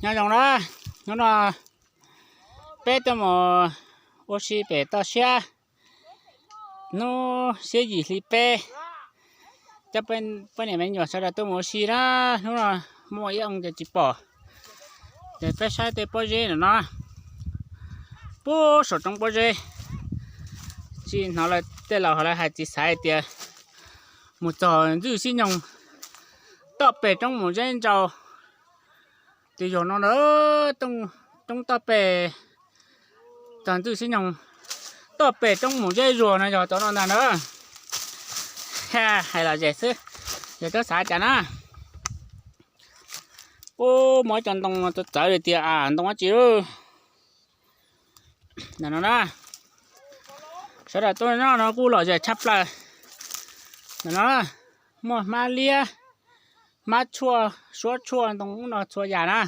Nyob zoo na, hnub no peb tuaj mus ua si pem toj siab, hnub xiab yim hli peb, coj peb niam me nyuam sawv daws tuaj mus ua si na. Hnub no muaj ib oo ces tsis pom, ces peb saib tej pob zeb no no, puag saum roob pob zeb. Tsis hnov lawv tej laus lawv hais txiv xaiv tias mus txog ntxwj xib nyoog toj pem roob mus zeb ntsau, tus yog no na, roob toj pem, txog ntxwj xib nyoog toj pem roob mus zeb zuag no yog cov no ntag na. Hais lom zem xwb, yog cov xav cas na. Ub, muaj ib co ntoo txawv txawv li tias ntoo dab tsi no na. Sawv daws tuaj nyob no kuj lom zem tshaj plaws. No, muaj hmab liab, hmab tshuaj, suab tshuaj, ntoo ub no txhua yam na.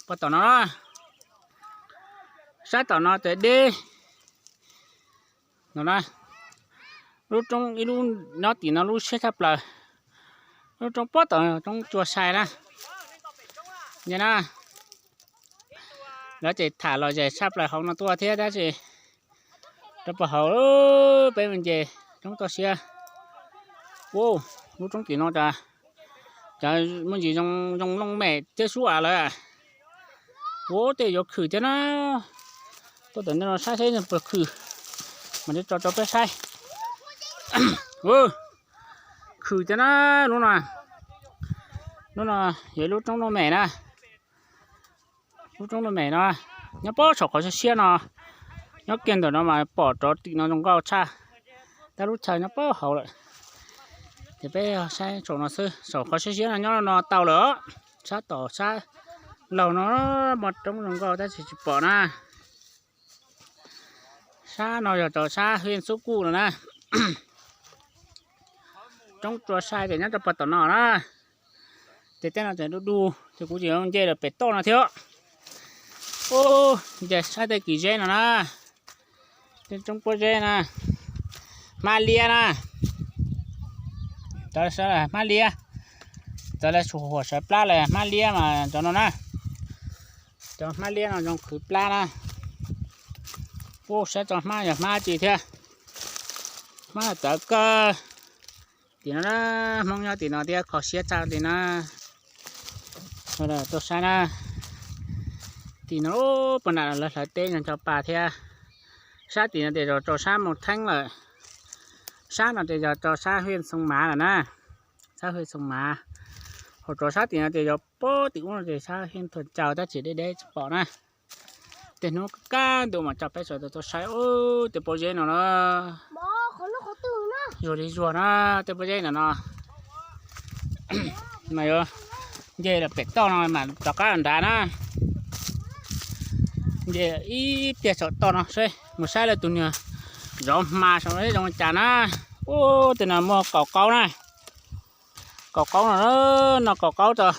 Puag tom no, sab tom no ces deb no na. Lub roob ib lub nyob tim no lub siab tshaj plaws. Lub roob puag tom roob Tsua Sai na. Nce na, lawv ces tham lom zem tshaj plaws hauv no tuaj thiab tab sis rau puag hauv peb mus nce roob toj siab. Ub, lub roob tim no cas cov me ntsis zoo looj mem thiab sub av lawm. Ub, tej yuav khwm thiab na. Tuaj tom ntej no saib seb puas khwm, mam li tso rau peb saib. Khwm thiab na, lub no, lub no yog lub roob looj mem na. Lub roob looj mem no nyob puag saum qhov siab siab no, nyob kiag ntawm no mas pom rov tim no zoo nkauj tshaj. Tab lub chaw nyob puag hauv lawm, ces peb saib saum no xwb, saum qhov siab siab no nyob no tau lawm. Sab tom sab laug no muaj roob zoo nkauj tab sis tsis pom na. Sab no yog rau sab Hwj Xub Kuj no na. Roob Tsua Sai ces nyob rau puag tom no na. Ces tej no ces du du ces kuv tseem nce lawm pem toj no thiab. Ub, nce saib tej kis zeb no na. Tej roob pob zeb na, hmab liab na. Cov hmab liab, cov lawv huam sawv plab lawm hmab liab mas cov no na. Cov hmab liab no zoo khwv plab na. Ub, saib tso hmab yog hmab tsi thiab. Hmab txawv kawg. Tim no na, Hmoob nyob tim no thiab kho siab tshaj li na. Tuaj saib na, tim no puag nram lawv hlawv teb no cov pas thiab. Sab tim no ces yog rau sab Moos Theeb lawm. Sab no ces yog rau sab Hwj Xoo Mav lawm na. Sab Hwj Xoo Mav. Hos rau sab tim no ces yog puag tim ub no ces sab Hwj Thuam Tsau tab sis deb deb tsis pom na. Tej hnub kaj ntug mas coj peb sawv daws tuaj saib ub tej pob zeb no na. Zuag li zuag na, tej pob zeb no no. Mas yuav nce lawm pem toj no mas rov qab nrad na. Nce ib pliag saum toj no seb mus saib lawv tus niag zov hma saum zoo li cas na. Ub, tej no muaj kaum qaub na. Kaum qaub no, no kaum qaub rau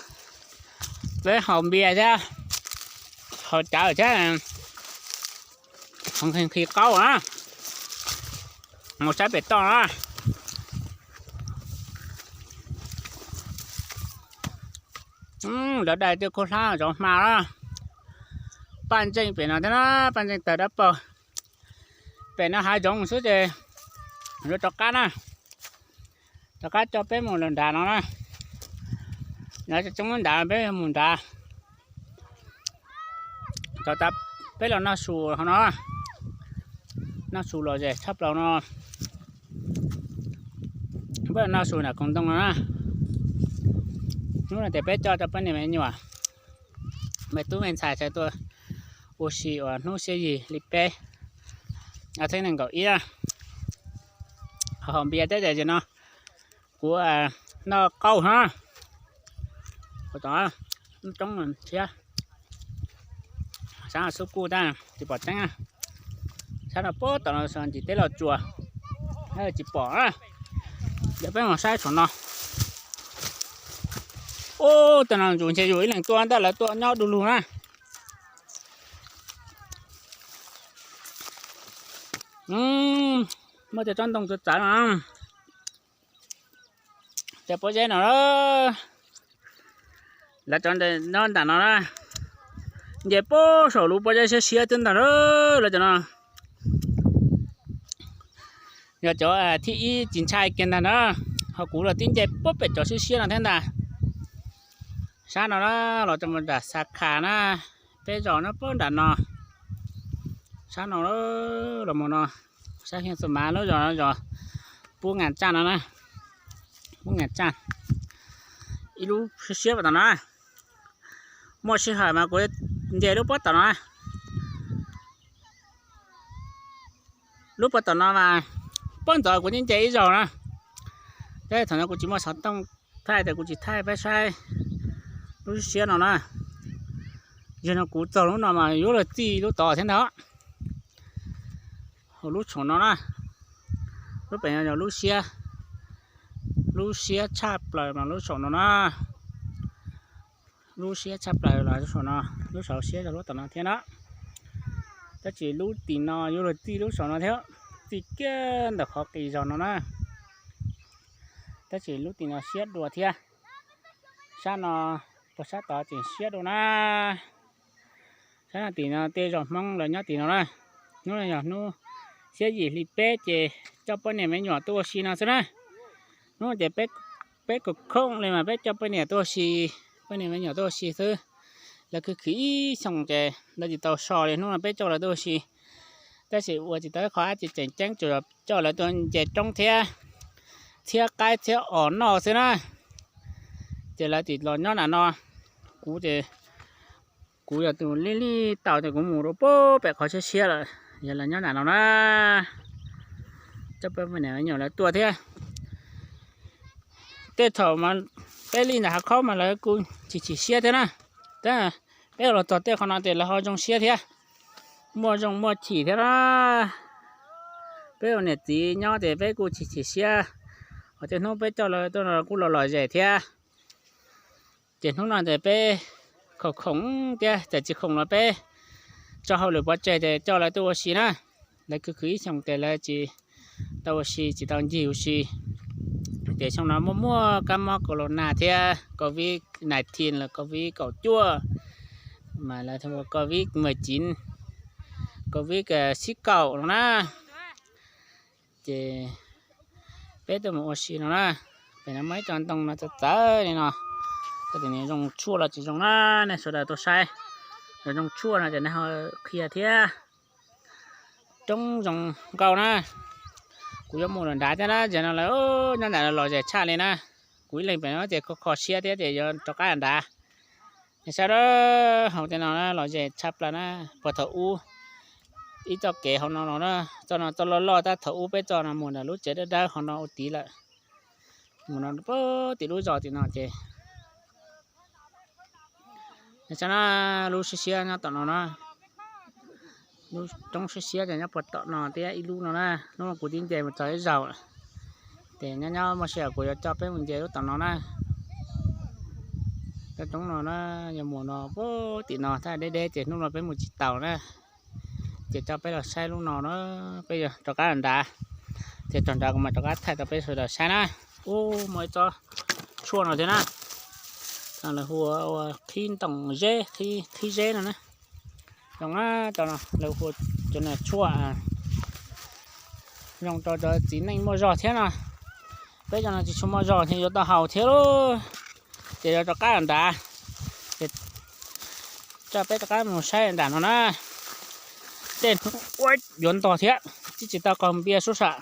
peb haus npias thiab, haus cawv thiab, nqhis qaub na. Mus saib pem toj na. Lawv dai tej khaub hlab zov hma na. Paj ntseej pem no thiab na, paj ntseej tawg dawb paug. Pem no hav zoov xwb ces yuav rov qab na. Rov qab coj peb mus lawm nrad no na. Lawv coob nrad peb mus nrad. Tau tas peb los noj su hauv no, noj su los zem tshaj plaws no. Peb los noj su nram koog ntoo no na. Hnub no ces peb coj rau peb niam me nyuam, me tub me ntxhais sawv tuaj ua si uas hnub xiab yim hli peb, ob txhiab nees nkaum ib na. Ho haus npias thiab ces no kuv noj qaub na. Ua tom roob thiab. Sab no xub kuj tab tsis pom tseeb, sab no puag tom no ntsis teb los tsuas, tsis pom. Yog peb mus saib saum no. Ub, tej no ntsus ntshe yus ib leeg tuaj ntag, lawv tuaj nyob du lug na. Muaj tej tsob ntoo txawv txawv no. Tej pob zeb no, Lawv cov nyob nram no na, nce puag saum lub pob zeb siab siab twb ntag lauj. Lawv cov no yog cov thib ib tsis ntshai kiag ntag na. Ho kuv los twb nce puag pem cov siab siab no thiab ntag. Sab no na, los rau mus nram Xav Khas na, peb zos nyob puag nram no. Sab no los mus no, sab Hiaj Xu Mav lub zos no, zos Pub Nga Tsaj no na. Pub Nga Tsaj, ib lub siab siab tom no. Muaj sij hawm mas kuv nce lub pob tom no. Lub pob tom no mas puag ntxov kuv yeej nce ib zaug na. Tab thaum no kuv tsis muaj xov tooj thaij ces kuv tsis thaij peb saib lub siab no na. Yog no kuv txog lub no mas yuav luag txij lub tod thiab ntag. Hauv lub saum no na, lub pem no yog lub siab, lub siab tshaj plaws mas lub saum no na. Lub siab tshaj plaws los lub saum no, lub saum siab yog lub tom no thiab na. Tab sis lub tim no yuav luag txij lub saum no thiab, txij kiag ntawm qhov qis zog no na. Tab sis lub tim no siab dua thiab. Sab no, puag sab tod tseem siab dua na. Sab no tim no tej zos Hmoob lawv nyob tim no na. Hnub no yog hnub xiab yim hli peb ces coj poj niam me nyuam tuaj ua si no xwb na. Hnub no ces peb khoom khoom li mas peb coj poj niam tuaj ua si, poj niam me nyuam tuaj ua si xwb. Lawv khwv khwv ib xyoos ces lawv tsis tau so li, hnub no peb coj lawv tuaj ua si. Tab sis ua tsis tau ib qho dab tsi tseem ceeb, tsuas coj lawv tuaj nce roob thiab txhiab qaib txhiab os noj xwb na. Ces lawv tsis los nyob nram no, kuv ces kuv yog tus lij lij tau ces kuv mus rau puag pem qhov siab siab lawm, yog lawv nyob nram no na. Coj poj niam me nyuam lawv tuaj thiab. Tej thaum mas peb li ntawm hav khaub mas lawv kuj chim chim siab thiab na. Tab peb los txog tej qhov no ces lawv ho zoo siab thiab, muaj zoo muaj chim thiab na. Peb ua niam txiv nyob ces peb kuj chim chim siab. Hos tej hnub peb coj lawv tuaj no kuj los lom zem thiab. Ces hnub no ces peb khoom khoom thiab, txawm tsis khoom los peb tso hauj lwm pov tseg ces coj lawv tuaj ua si na. Lawv khwv khwv ib xyoos ces lawv tsis tau ua si, tsis tau ncig ua si. Ces xyoo no muaj muaj kab mob corona thiab covid nineteen los covid kaum cuaj, mas lawv hu ua covid mười chín, covid xib kaum no na. Ces peb tuaj mus ua si no na. Pem no muaj ib co ntoo no txawv txawv li no, txawm tias nws zoo tshuaj los tsis zoo na, nej sawv daws tuaj saib. Yog zoo tshuaj no ces nej ho qhia thiab. Roob zoo nkauj na. Kuv yuav mus lawm nrad thiab na, ces no lawv nyob nram lom zem tshaj li na. Kuv ib leeg pem no ces kho kho siab thiab ces yuav rov qab nrad. Saib, hauv tej no lom zem tshaj plaws na. Puag thaum ub ib txoj kev hauv no los na, txoj no txoj loj loj tab thaum ub peb txoj no mus ntawm lub tsev dawb dawb hauv no ua tid lawm. Mus no puag tim lub zos tim no ces saib na, lub siab siab nyob tom no na. Lub roob siab siab ces nyob puag tom no thiab ib lub no na. Hnub no kuv twb nce mus txog ib zaug lawm, ces nyob nyob muaj sij hawm kuv yuav coj peb mus nce lub tom no na. Cov roob no na, yog mus no puag tim no thaj deb deb ces hnub no peb mus tsis taus na. Ces coj peb los saib lub no na, peb yuav rov qab los nrad. Ces txog nrad kuv mam rov qab thaij rau peb sawv daws saib na. Ub, muaj ib tsob tshuaj no thiab na. Lawv hu ua qhib ntoo zeb, qhib zeb no na. Zoo na, lawv hu cov no tshuaj zoo rau cov txiv neej muaj zog thiab no. Peb cov no tsis tshua muaj zog thiab yuav tau haus thiab lauj. Ces yuav rov qab los nrad, ces coj peb rov qab mus saib nram no na. Tej hnub ua yuav ntog thiab, twb tsis tau qaug npias sub sam.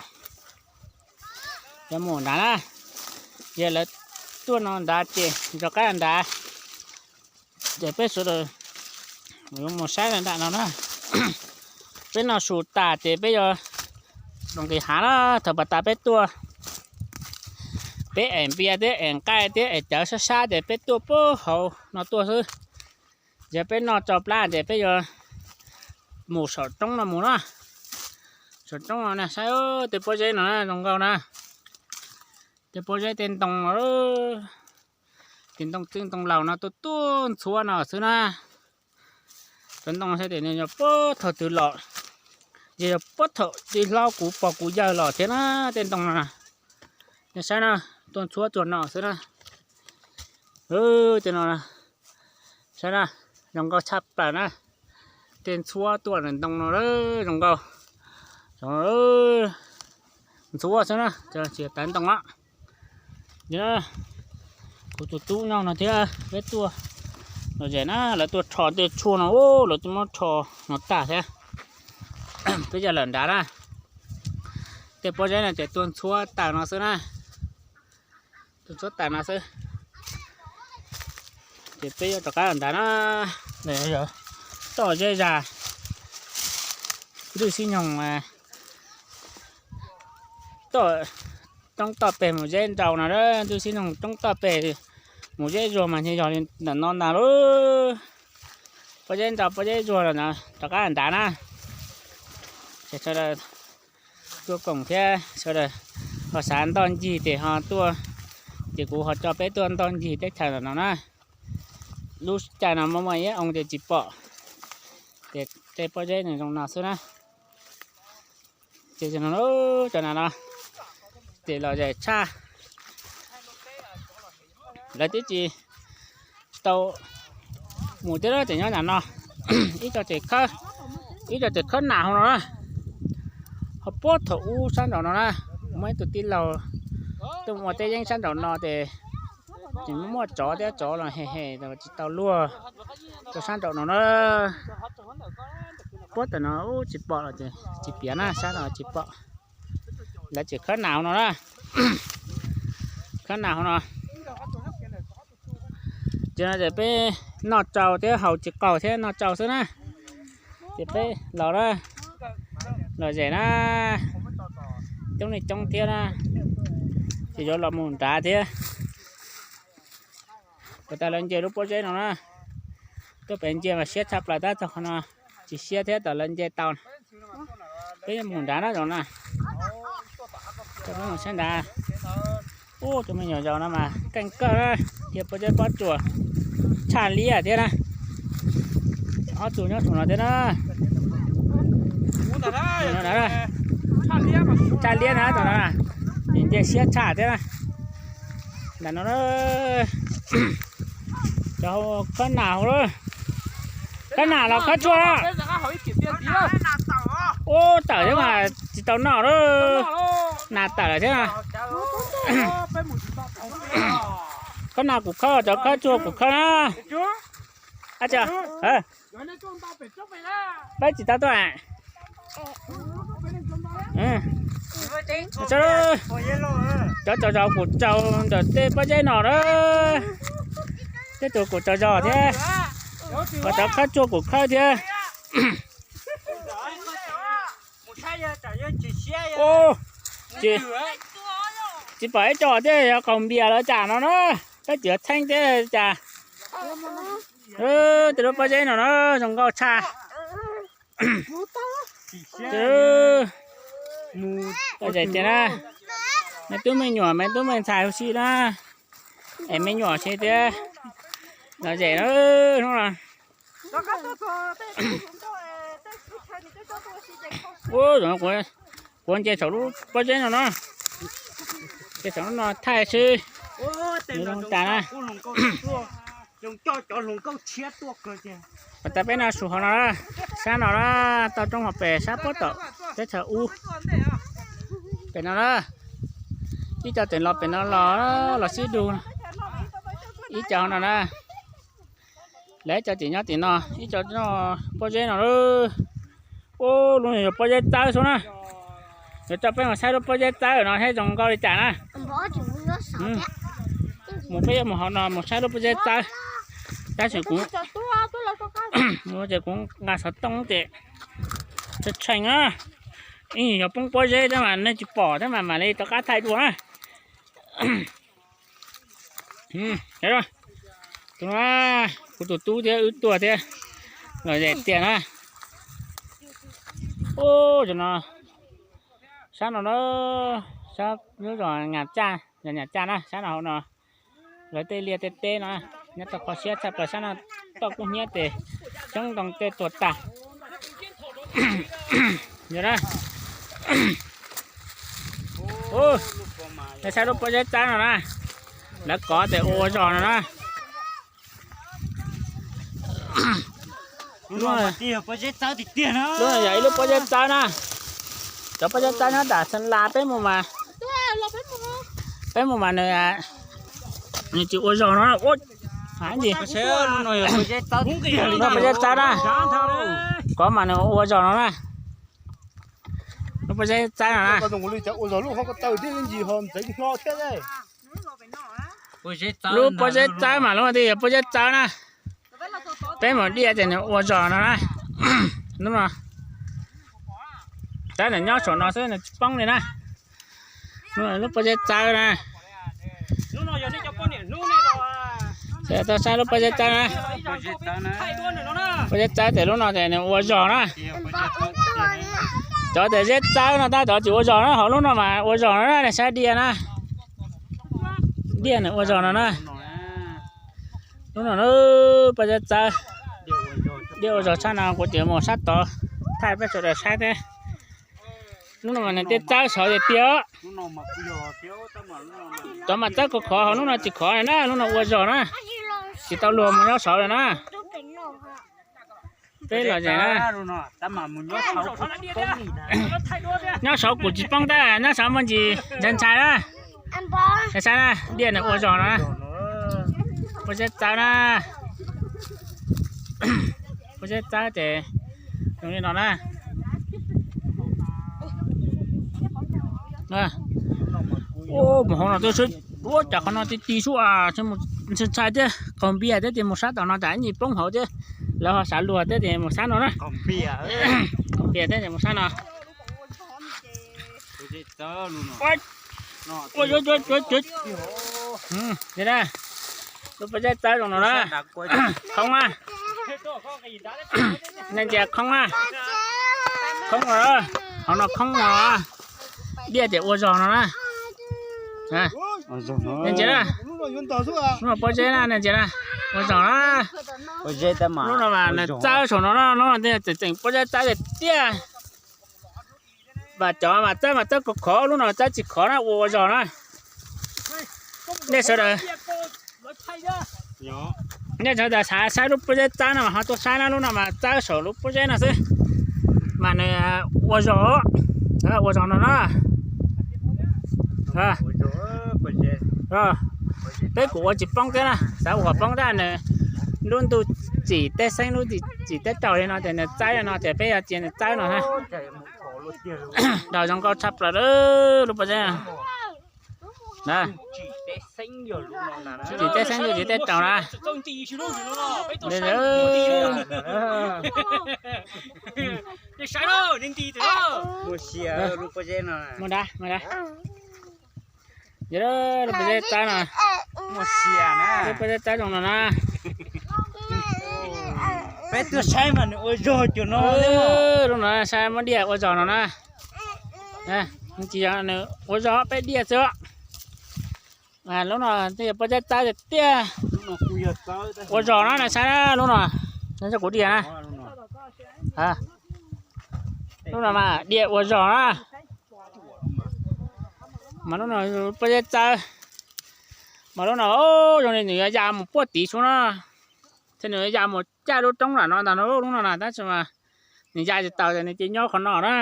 Yuav mus nrad na, yog lawv tuaj no nrad ces rov qab nrad. Ces peb sawv daws yuav mus saib nram no na. Peb noj su tas ces peb yuav los nqis hav na. Thaum pas tas peb tuaj, peb ev npias thiab ev nqaij thiab ev cawv sab sab ces peb tuaj puag hauv no tuaj xwb. Yog peb noj tso plab ces peb yuav mus saum roob no mus na. Saum roob no na, saib tej pob zeb no na, zoo nkauj na. Tej pob zeb tej ntoo, tej ntoo txwj ntoo laus no tuaj tuaj ntxhuab no xwb na. Cov ntoo saib tias nws yog puag thaum twg los, ces yog puag thaum tsis hlob kuv pog kuv yawg los thiab na, tej ntoo no na. Saib na, tuaj ntxhuab tsuag no xwb na. Tej no na, Saib na, zoo nkauj tshaj plaws na. Tej ntxhuab tuaj ntoo no zoo nkauj, ntxhuab xwb na, tsis tawv ntoo na. Kuv tus tub nyob no thiab peb tuaj lom zem na, lawv tuaj rho tej tshuaj no, lawv tuaj muab rho no tag thiab. Peb cov lawm nrad na, tej pob zeb no ces tuaj ntxhuab tawm no xwb na, tuaj ntxhuab tawm no xwb. Ces peb yuav rov qab nrad na, toj zeb zag, ntws xib nyoog toj, roob toj peg mus zeb nrau no, ntws xib nyoog roob toj peg mus zeb zuag mas yog li ntawm no ntag lauj. Pob zeb nrau pob zeb zuag los rov qab nrad na. Ces sawv daws tuaj koom thiab sawv daws ho xav ntoj ncig ces ho tuaj, ces kuv ho tso peb tuaj ntoj ncig teb chaws ntawm no na. Lub caij no muaj muaj ib oo ces tsis pom, ces tej pob zeb nws zoo no xwb na. Ces cov no, cov no no ces lom zem tshaj. Lawv twb tsis tau mus thiab na, tseem nyob nram no. Ib co tseem khawb, ib co tseem khawb nas hauv no na. Ho puag thaum ub sab nraum no na, muaj ib tug tij laug tuaj ua teb yeeb sab nraum no ces tseem muaj tsov thiab, tsov los hem hem tsis tau luag rau sab nraum no na. Puag tom no ub tsis pom los ces tsis piav na, sab no tsis pom. Lawv tseem khawb nas hauv no na, khawb nas hauv no. Ces no ces peb noj tsau thiab, haus tsis qaug thiab, noj tsau xwb na. Ces peb los na, lom zem na, coob leej coob thiab na, ces yuav los mus nrad thiab. Puas tas lawv nce lub pob zeb no na, tuaj pem nce mas siab tshaj plaws, tab txog qhov no tsis siab thiab, tas lawv nce tau. Peb yuav mus nrad na, zoo na, peb mus saib nrad. Ub, cov me nyuam yaus no mas keej kawg na, cia pob zeb pob tsuas tshaj liab thiab na. Ob tug nyob saum no thiab na. Tshaj liab na, tam no na, nce siab tshaj thiab na. Ntawm no na, cov khawb nas hauv lawm. Khawb nas los khawb tshuaj na. Ub, tawm thiab mas tsis tau noj lawm. Nas tawm lawm thiab. Khawb nas kuv khawb, cov khawb tshuaj kuv khawb na. Peb tsis tau tuaj. Cov tsaus zog kuv tsaus ntawm tej pob zeb no na. Tej tus kuv tsaus zog thiab. Ho cov khawb tshuaj kuv khawb thiab. Ub, tsis pom ib co thiab, yog qaug npias lawv cas no na. Peb tsis txheeb thiab cas. Tej lub pob zeb no na zoo nkauj tshaj. Lom zem tiag na. Me tub me nyuam, me tub me ntxhais huv si na. Es me nyuam si thiab. Lom zem na hnub no. Ub, kuv nce saum lub pob zeb no na. Nce saum lub no thaij seb nws zoo cas na. Pas tas peb no, saum hauv no na, sab no na, toj roob hauv pes sab puag tom teb chaws ub. Pem no na, ib co tseem los pem no los, los sib dug. Ib co hauv no na, lawv ib co tseem nyob tim no, ib co nyob pob zeb no. Ub, lub no yog pob zeb txawb xwb na. Yuav coj peb mus saib lub pob zeb txawb no seb zoo nkauj li cas na. Mus peb yuav mus hauv no mus saib lub pob zeb txawb. Tab sis kuv, mus ces kuv nqa xov tooj ces tshee na. Ib yog poob pob zeb thiab mas nej tsis pom thiab mas mam li rov qab thaij dua na. Tus no kuv tus tub thiab wb tuaj thiab, lom zem tiag na. Ub, cov no, sab no na, sab lub zos Nyas Caj, zos Nyas Caj na, sab no hauv no, lawv tej liaj tej teb no, nyob tau kho siab tshaj plaws, sab no toj kub hnyiab ces xyoob ntoo tej tuag tag. Yog na, nej saib lub pob zeb txawb no na, lawv kov tes ua zog no na. Lub no yog ib lub pob zeb txawb na. Cov pob zeb txawb nyob nram Xeev Las peb mus mas, peb mus mas nws, nws tsis ua zog no. Lub pob zeb txawb na, kov mas nws ua zog no na. Lub pob zeb txawb no na. Lub pob zeb txawb mas lub no yog pob zeb txawb na. Peb mus diaj ces nws ua zog no na. Lub no, tab nws nyob saum no xwb nws tsis poob li na. Lub pob zeb txawb na. Tau saib lub pob zeb txawb na. Pob zeb txawb ces lub no ces nws ua zog na. Cov tias zeb txawb no tab cov tsis ua zog na, ho lub no mas ua zog no na, saib diaj na. Diaj nws ua zog no na. Lub no pob zeb txawb, diaj ua zog tshaj no kuv tseem mus sab tod thaij peb sawv daws saib thiab. Lub no mas nws tej txawb saud tiag tiag. Cov mas txawb khov khov, ho lub no tsis khov na, lub no ua zog na. Tsis tau luag mus nyob saud lawm na. Peb los na, nyob saud kuv tsis poob tab, nyob saud muaj ntsis ntshai ntshai na. Saib na, diaj nws ua zog no na. Pob zeb txawb na. Pob zeb txawb ces zoo li no na. Mus hauv no twb sub, ua cas qhov no ti ti sub, ntshai thiab, qaug npias thiab ces mus sab tom no tsam ib ntsis poob hauv thiab. Lawv ho xav luag thiab ces mus sab no na. Qaug npias thiab ces mus sab no. Lub pob zeb txawb zoo no na. Khoob na. Nej ntsia khoob na. Khoob no, hauv no khoob no. Diaj tias ua zog no na. Nej ntsia na. Lub no pob zeb na, nej ntsia na. Ua zog na. Lub no mas nws txawb saum no na, lub no tseem tseem pob zeb txawb tiag tiag. Mas cov mas txawb mas txawb khov khov, lub no txawb tsis khov na, ua ua zog na. Nej sawv daws, nej sawv daws xav saib lub pob zeb txawb no mas ho tuaj saib na, lub no mas txawb saum lub pob zeb no xwb. Mas nws ua zog, ua zog no na. Peb kuj ua tsis poob thiab na, xav ua kom poob tab nws lub ntuj tsim teb xeeb lub tsim teb raug li no ces nws txawb no ces peb yuav cia nws txawb no na. Nrog zoo nkauj tshaj plaws lub pob zeb. Tsim teb xeeb yog tsim teb raug na. Muaj sia lub pob zeb no. Muaj dab, muaj dab. Lub pob zeb txawb no. Muaj sia na. Lub pob zeb txawb zoo no na. Peb tuaj saib mas nws ua zog cuag no. Lub no saib muab diaj ua zog no na. Tsis yog nws ua zog, peb diaj xwb. Lub no twb yog pob zeb txawb tiag tiag. Ua zog na, saib lub no, saib kuv diaj na. Lub no mas diaj ua zog na. Mas lub no pob zeb txawb. Mas lub no zoo li nws yuav ya mus puag tid sub na. Thiab nws yuav ya mus caj lub roob nram no ntag, lub no na, tab sis mas nws ya tsis taus ces nws cia nyob qhov no na.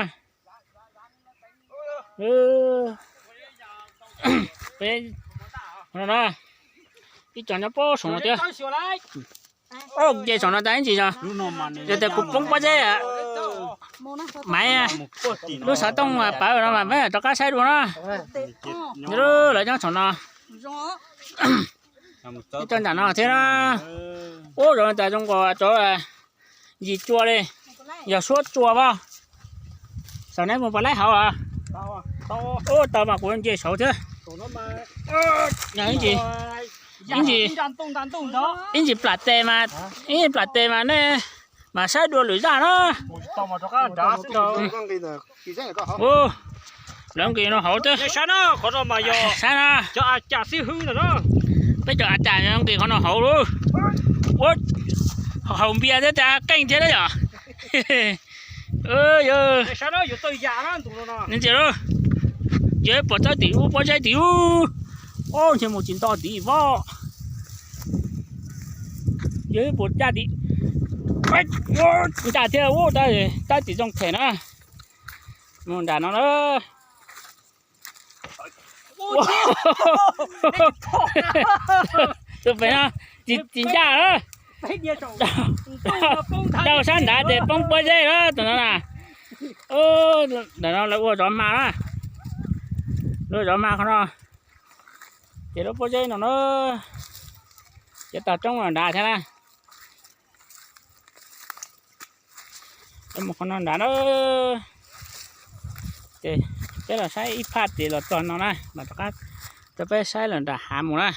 Ib co nyob puag saum no thiab. Nce saum no tas ib ntsis yog, yog tias kuv poob pob zeb, maiv lub xov tooj pawv no mas peb rov qab saib dua na. Lawv nyob saum no. Ib co nram no thiab na. Ub, zoo tas zoo nkaus cov yim cua li, yog suab tsua pab. Saum neb mus pas laib hauv. Ub, tau mas kuv nce saud thiab. Ib ntsis, ib ntsis plam tes mas, ib ntsis plam tes mas nej mas saib dua lwm zaj na. Lawv nqis no hauv thiab. Saib na, peb cov a cas nqis qhov no hauv lauj. Ua haus npias thiab tas qeej thiab na yom. Ntsia lauj, yog ib puas txawb tim ub pob zeb tim ub. Ob, ntshe mus tsis nto tim voj. Yog ib puas caj tim, Ncaj thiab, tab tim zoo them na. Mus nram no na. Tus pem no tsis ncaj na. Dau sab nrad ces poob pob zeb na tus no na. Ntawm no lawv ua zov hma na. Lawv ua zov hma qhov no. Ces lub pob zeb no na, ces tog roob los nrad thiab na. Mus qhov no nrad na. Ces peb los saib ib phaj tim los txog no na, mas rov qab rau peb saib los nram hav mus na.